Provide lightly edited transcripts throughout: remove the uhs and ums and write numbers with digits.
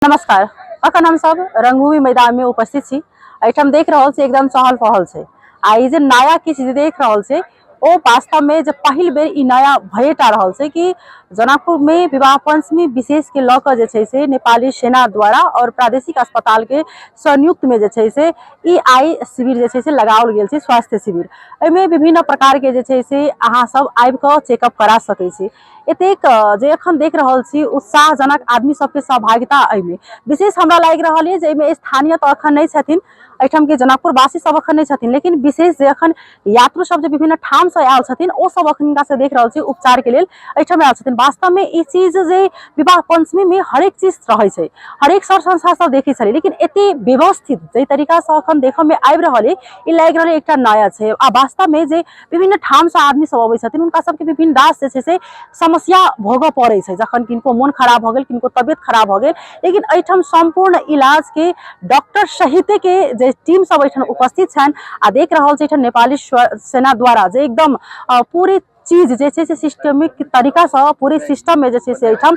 नमस्कार। अखन हम सब रंगभूमि मैदान में उपस्थित छी। एहिठाम देख रहल छी एकदम चहल पहल छै आ ई जे नया किछु जे देख रहल छै ओ वास्तव में जे पहिल बेर ई नया भएटा रहल छै कि जनकपुर में विवाह पंचमी विशेष के लऽ कऽ जे छै से नेपाली सेना द्वारा और प्रादेशिक अस्पताल के संयुक्त में जे छै से ई आई शिविर जे छै से लगाओल गेल छै स्वास्थ्य शिविर। एहिमे विभिन्न प्रकार के जे छै से अहाँ सब आबि कऽ चेकअप करा सकै छी। एतेक जे एखन देख रहल छी उत्साहजनक आदमी सबके सहभागिता एहिमे विशेष हमरा लागि रहल अइ जे एहिमे स्थानीय तऽ एखन नहि छथिन, एहिठामके जनकपुरवासी सब एखन नहि छथिन, लेकिन विशेष जे एखन यात्रु सब जे विभिन्न ठामसँ आयल छथिन ओ सब एखन हिनका से देख रहल छी उपचारके लेल एहिठाम आयल छथिन। वास्तवमे ई चीज जे विवाह पंचमीमे हरेक चीज रहै छै, हरेक सर संस्था सब देखै छलै, लेकिन एते व्यवस्थित जाहि तरीकासँ एखन देखऽमे आबि रहल अइ ई लागि रहल एकटा नया छै। आ वास्तवमे जे विभिन्न ठामसँ आदमी सब अबै छथिन हुनका सबके विभिन्न रास जे छै से समस्या भोगऽ पड़ै छै, जखन किनको मोन खराब भऽ गेल, किनको तबियत खराब भऽ गेल, लेकिन एहिठाम सम्पूर्ण इलाजके डॉक्टर सहितके जे टीम सब एहिठाम उपस्थित छनि आ देख रहल छै एहिठाम नेपाली सेना द्वारा जे एकदम पूरे चीज जे छै से सिस्टमिक तरीकासँ पूरे सिस्टममे जे छै से एहिठाम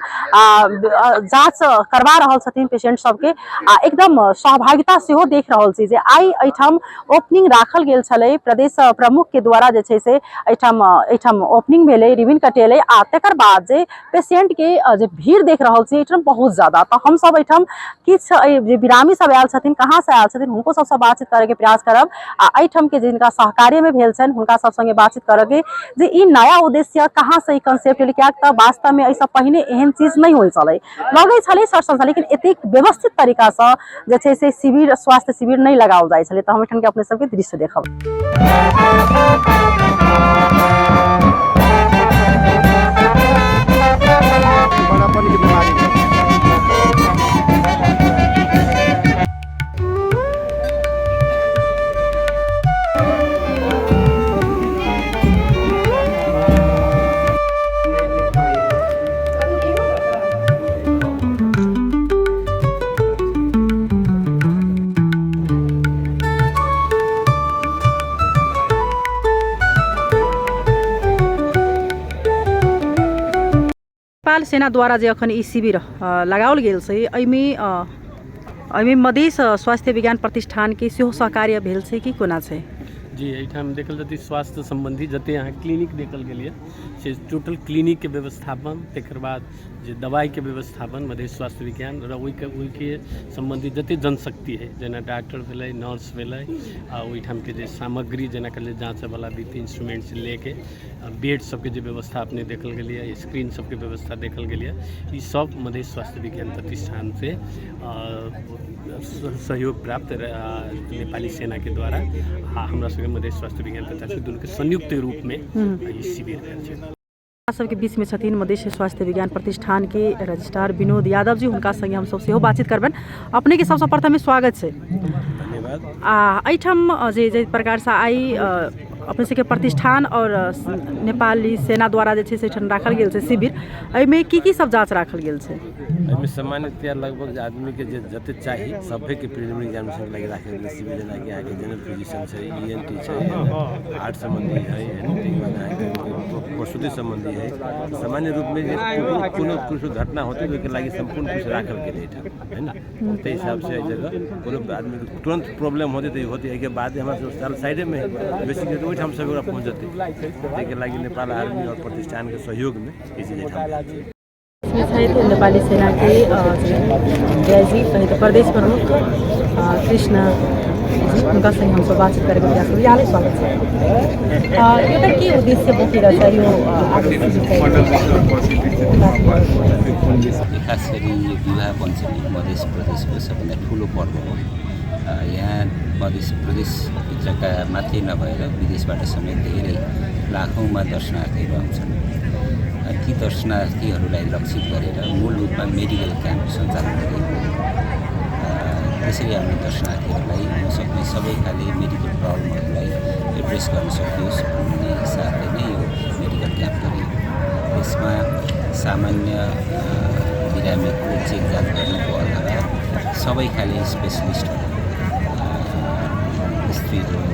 जाँच करवा रहल छथिन पेशेंट सबके आ एकदम सहभागिता सेहो देख रहल छी जे आइ एहिठाम ओपनिंग राखल गेल छलै। प्रदेश प्रमुख के द्वारा जे छै से एहिठाम एहिठाम ओपनिंग भेलै, रिबन कटेलै आ तकर बाद जे पेशेंट के जे भीड़ देख रहल छी एहिठाम बहुत ज्यादा। तऽ हमसब एहिठाम किछु जे बिरामी सब आयल छथिन, कहाँ से आयल छथिन, हुनको सबसँ बातचीत करैके प्रयास करब आ एहिठाम के जिनका सहकार्य में भेल छनि हुनका सब संगे बातचीत करऽके जे ई नया उद्देश्य कहाँ से ई कंसेप्ट एलै, कियाक तऽ वास्तव में एहिसँ पहिने एहन चीज नहि होइ छलै, लगै छलै सर संस्था, लेकिन एतेक व्यवस्थित तरीकासँ जे छै से शिविर स्वास्थ्य शिविर नहि लगाओल जाइ छलै। तऽ हम एहिठामके अपने सबके दृश्य देखब। बड़ापन के बीमारी। नेपाल सेना द्वारा जे अखन ई शिविर लगाओल गेल छै एहिमे एहिमे मधेश स्वास्थ्य विज्ञान प्रतिष्ठानके सेहो सहकार्य भेल छै कि कोना छै? जी, एहिठाम देखल जेतै स्वास्थ्य सम्बन्धी जते अहाँ क्लिनिक देखल गेल यऽ से टोटल क्लिनिकके व्यवस्थापन, तकर बाद जे दवाइके व्यवस्थापन मधेश स्वास्थ्य विज्ञान र ओहिके ओहिके सम्बन्धित जते जनशक्ति है, जेना डॉक्टर भेलै, नर्स भेलै, आ ओहिठामके जे सामग्री जेना कहलियै जाँचवला विथ इंस्ट्रूमेंट्स लेके बेड सबके जे व्यवस्था अपने देखल गेलैए, स्क्रीन सबके व्यवस्था देखल गेलैए, ई सब मधेश स्वास्थ्य विज्ञान प्रतिष्ठानसँ सहयोग प्राप्त नेपाली सेनाके द्वारा आ हमरा सबके मधेश स्वास्थ्य विज्ञान प्रतिष्ठान दुनूके संयुक्त रूपमे ई शिविर भेल छै। सबके बीच में छथिन मधेश स्वास्थ्य विज्ञान प्रतिष्ठान के रजिस्ट्रार विनोद यादव जी, हुनका संगे हमसब सेहो बातचीत करबनि। अपने के सबसँ प्रथम स्वागत छै। धन्यवाद। आ एहिठाम जे जे प्रकारसँ आइ अपने सबके प्रतिष्ठान और नेपाली सेना द्वारा जे छै से एहिठाम राखल गेल छै शिविर, एहिमे की की सब जाँच राखल गेल छै? एहिमे सामान्यतया लगभग आदमीके जे जते चाही सभके प्रिलिमिनरी एग्जामिनेशन लागि राखल गेल शिविर, जेनाकि अहाँके जनरल फिजिशियन छै, ई एन टी छै, हार्ट सम्बन्धी है, ताहिके बाद अहाँके प्रसूति सम्बन्धी है। सामान्य रूपमे जे कोनो किछु घटना होतै ओहिके लागि सम्पूर्ण किछु राखल गेल एहिठाम है ने। ताहि हिसाबसँ एहि जगह कोनो आदमीके तुरन्त प्रॉब्लम होतै तऽ होतै, एहिके बाद हमरा सब अस्पताल साइडेमे है, बेसी ओहिठाम सब ओकरा पहुँच जेतै। ताहिके लागि नेपाल आर्मी आओर प्रतिष्ठानके सहयोगमे ई चीज एहिठाम भेल छै। छथि नेपाली सेनाके डीआईजी सहित प्रदेश प्रमुख कृष्ण जी, हुनका संगे हमसब बातचीत करैके प्रयास करू। यहाँले स्वागत छै। एउटा के उद्देश्य बोकेर चाहिँ यो आज खास गरी यो विवाह पञ्चमी मधेस प्रदेशको सबभन्दा ठुलो पर्व हो। यहाँ मधेस प्रदेशभित्रका मात्रै नभएर विदेशबाट समेत धेरै लाखौँमा दर्शनार्थीहरू आउँछन्। ती दर्शनार्थीहरूलाई लक्षित गरेर मूल रूपमा मेडिकल क्याम्प सञ्चालन गरिएको हो। त्यसरी हामीले दर्शनार्थीहरूलाई हुन सक्ने सबै खाले मेडिकल प्रब्लमहरूलाई एड्रेस गर्न सकियोस् भन्ने हिसाबले नै यो मेडिकल क्याम्प गरिएको हो। यसमा सामान्य बिरामीको चेक जाँच गर्नुको अलावा सबै खाले स्पेसलिस्टहरू, स्त्री रोग,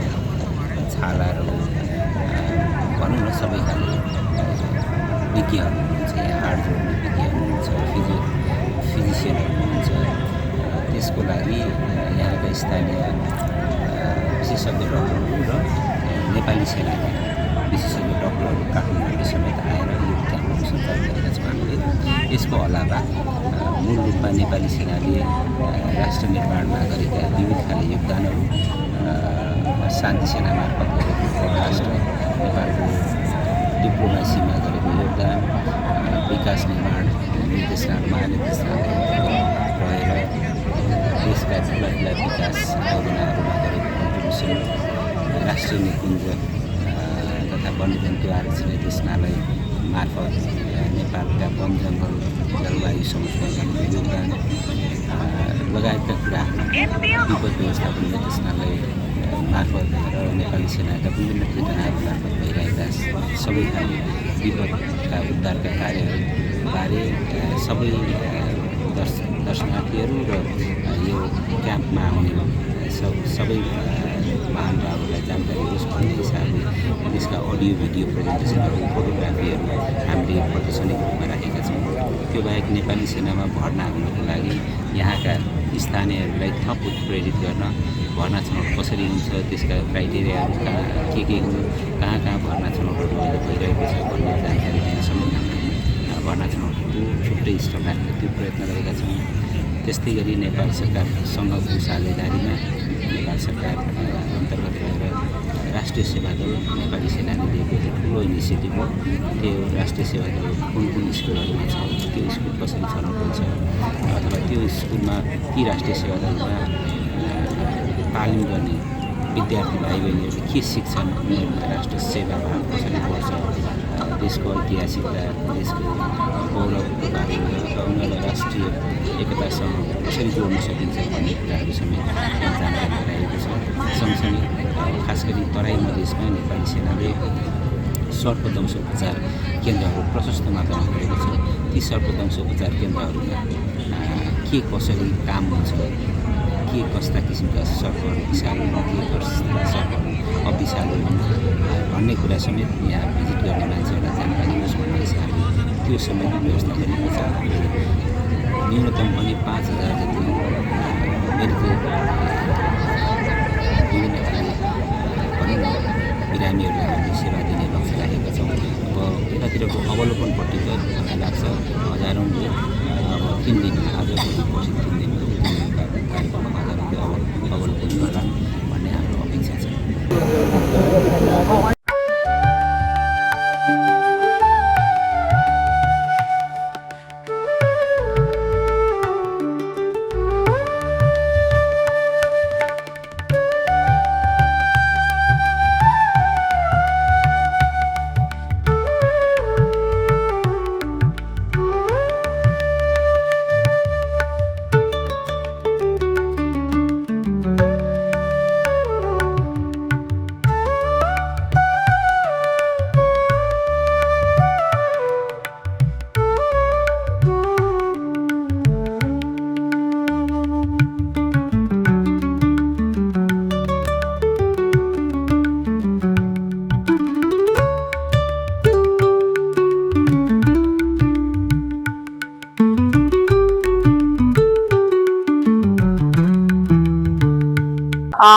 छाला रोग, भनौँ न सबै खाले विज्ञहरू हुनुहुन्छ। यहाँ हाड जोड्ने विज्ञ हुनुहुन्छ, फिजिसियनहरू हुनुहुन्छ। त्यसको लागि यहाँका स्थानीय विशेषज्ञ डक्टरहरू र नेपाली सेनाका विशेषज्ञ डक्टरहरू काठमाडौँबाट समेत आएर यो क्याम्पहरू सञ्चालन गरेका छौँ हामीले। यसको अलावा मूल रूपमा नेपाली सेनाले राष्ट्र निर्माणमा गरेका विविध खाले योगदानहरू, शान्ति सेना मार्फत गरेको परराष्ट्र नेपालको डिप्लोमेसीमा गरेको योगदान, विकास निर्माण निर्देशनाहरू महानिर्देशनालय रहेर देशका ठुला ठुला विकास आयोजनाहरूमा गरेको कन्ट्रिब्युसन, राष्ट्रिय निकुञ्ज तथा वन्यजन्तु आरक्षण निर्देशनालय मार्फत नेपालका वन जङ्गल जलवायु संरक्षण गरेको योगदान लगायतका कुराहरू विपद व्यवस्थापन निर्देशनालय मार्फत र नेपाली सेनाका विभिन्न ठेगानाहरू मार्फत भइरहेका सबै खाले विपदका उद्धारका कार्यहरूबारे सबै दर्शनार्थीहरू र यो क्याम्पमा आउने सबै महानुभावहरूलाई जानकारी होस् भन्ने हिसाबले त्यसका अडियो भिडियो प्रेजेन्टेसनहरू, फोटोग्राफीहरू हामीले प्रदर्शनीको रूपमा राखेका छौँ। त्यो बाहेक नेपाली सेनामा भर्ना हुनको लागि यहाँका स्थानीयहरूलाई थप उत्प्रेरित गर्न भर्ना छनौट कसरी हुन्छ, त्यसका क्राइटेरियाहरू कहाँ के हुन्, कहाँ कहाँ भर्ना छनौटहरू अहिले भइरहेको छ भन्ने जानकारी दिन समेत हामीले भर्ना छनौटको छुट्टै स्टल राखेर त्यो प्रयत्न गरेका छौँ। त्यस्तै गरी नेपाल सरकारसँगको साझेदारीमा नेपाल सरकार अन्तर्गत रहेर राष्ट्रिय सेवा दल नेपाली सेनाले दिएको एउटा ठुलो इनिसिएटिभ हो। त्यो राष्ट्रिय सेवा दल कुन कुन स्कुलहरूमा छ, त्यो स्कुल कसरी छनौट हुन्छ अथवा त्यो स्कुलमा ती राष्ट्रिय सेवा दलमा तालिम गर्ने विद्यार्थी भाइ बहिनीहरूले के सिक्छन्, उनीहरूमा राष्ट्र सेवा भाव कसरी बढ्छ, देशको ऐतिहासिकता, देशको गौरवको बारेमा अथवा उनीहरूलाई राष्ट्रिय एकतासँग कसरी जोड्न सकिन्छ भन्ने कुराहरू समेत जानकारी गराइएको छ। सँगसँगै खास गरी तराई मधेसमा नेपाली सेनाले सर्पदंश उपचार केन्द्रहरू प्रशस्त मात्रामा खोलेको छ। ती सर्पदंश उपचार केन्द्रहरूमा के कसरी काम हुन्छ, के कस्ता किसिमका सर्पहरू विषालु हुन्, के कस्ता सर्पहरू अविषालु हुन् भन्ने कुरा समेत यहाँ भिजिट गर्ने मान्छेहरूलाई जानकारी होस् भन्ने हिसाबले त्यो समेत व्यवस्था गरिएको छ। हामीले न्यूनतम पनि 5000 जति मेडिकल विभिन्न खाले भनौँ न बिरामीहरूलाई हामीले सेवा दिने लक्ष्य राखेका छौँ। अब यतातिरको अवलोकनपट्टि त मलाई लाग्छ हजारौँले अब 3 दिन, आज भोलि पर्सि 3 दिनमा कार्यक्रममा हजारौँले अवलोकन गर्लान् भन्ने हाम्रो अपेक्षा छ।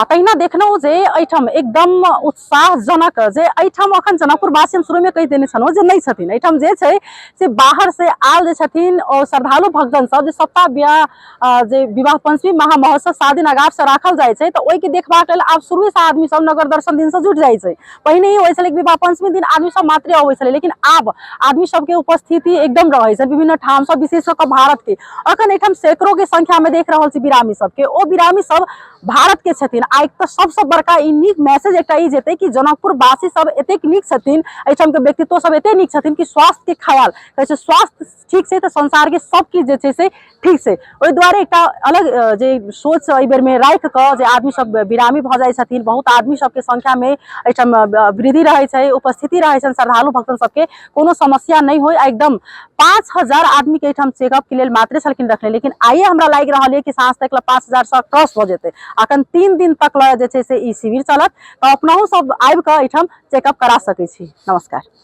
तहिना देखलहुँ जे एहिठाम एकदम उत्साहजनक जे एहिठाम अखन जनकपुरवासी हम शुरूमे कहि देने छलहुँ जे नहि छथिन। एहिठाम जे छै से बाहर से आयल जे छथिन और श्रद्धालु भक्तजन सब जे सप्ताह बियाह जे विवाह पंचमी महामहोत्सव 7 दिन अगाड़ से राखल जाइ छै, तऽ ओहिके देखबाक लेल आब शुरूए से आदमी सब नगर दर्शन दिन से जुटि जाइ छै। पहिने ई होइ छलै कि विवाह पंचमी दिन आदमी सब मात्रे अबै छलै, लेकिन आब आदमी सबके उपस्थिति एकदम रहै छै विभिन्न ठाम सब, विशेष कऽ भारत के। अखन एहिठाम सैकड़ों के संख्या में देख रहल छी बिरामी सबके, ओ बिरामी सब भारत के छथिन। आ एक तऽ सबसँ बड़का ई नीक मैसेज एकटा ई जेतै कि जनकपुरवासी सब एतेक नीक छथिन, एहिठाम के व्यक्तित्व सब एतेक नीक छथिन कि स्वास्थ्य के ख्याल कहै छै, स्वास्थ्य ठीक छै तऽ संसार के सब किछु जे छै से ठीक छै। ओहि दुआरे एकटा अलग जे सोच एहि बेर में राखि कऽ जे आदमी सब बिरामी भऽ जाइ छथिन, बहुत आदमी सबके संख्या में एहिठाम वृद्धि रहै छै, उपस्थिति रहै छनि श्रद्धालु भक्तन सबके, कोनो समस्या नहि होइ। आ एकदम 5000 आदमी के एहिठाम चेकअप के लेल मात्रे छलखिन रखने, लेकिन आइए हमरा लागि रहल यऽ कि साँझ तक 5000 सँ क्रॉस भऽ जेतै। अखन 3 दिन तक लऽ जे छै से ई शिविर चलत, तऽ अपनहु सब आबि कऽ एहिठाम चेकअप करा सकै छी। नमस्कार।